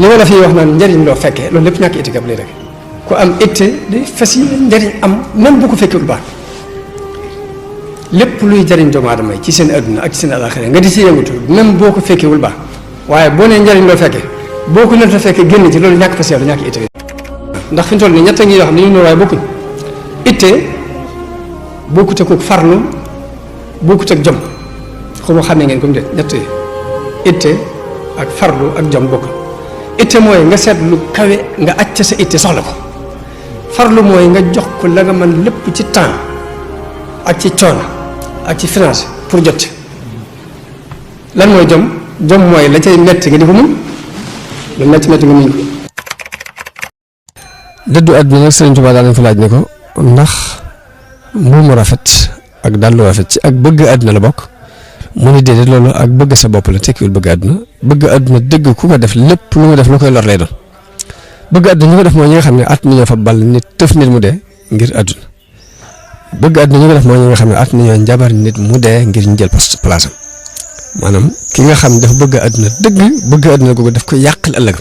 li ma la fi wax naan njariñ loo fekkee loolu lépp ñàkk itte gab lay rek ku am itte day fas yi njariñ am même bu ko fekkee lu baax lépp luy jariñ doomu aadama yi ci seen adduna ak ci seen alaxira nga di ci yëngatu même boo ko fekkewul baax waaye boo nee njariñ loo fekkee boo ko nënta fekkee génn ci loolu ñàkk fas yàlla ñàkk itte ndax fi mu toll nii ñett ngi yoo xam ne ñu waaye bokkuñ itte bokkut ak farlu bokkut ak jom xaw ma xamee ngeen comme de ñett yi itte ak farlu ak jom bokk itte mooy nga seet lu kawe nga acc sa itte soxla ko farlu mooy nga jox ko la nga mën lépp ci temps ak ci coono ak ci finance pour jot lan mooy jom jom mooy la cay metti nga di ko muñ lu metti nga muñ ko. dëddu àdduna nag Sëriñ Tuubaa daal nañ fa laaj ne ko ndax mbuumu rafet ak dàllu rafet ci ak bëgg àdduna la bokk mu ni déedéet loolu ak bëgg sa bopp la tekkiwul bëgg àdduna bëgg àdduna dëgg ku ko def lépp lu mu def lu koy lor lay doon bëgg àdduna ñu ko def mooy ñi nga xam ne at mi ñoo fa ball nit tëf nit mu dee ngir àdduna bëgg àdduna ñu ko def mooy ñi nga xam ne at mi ñoo njabar nit mu dee ngir ñu jël place am maanaam ki nga xam ne dafa bëgg àdduna dëgg bëgg àdduna googu daf koy yàqal ëllëg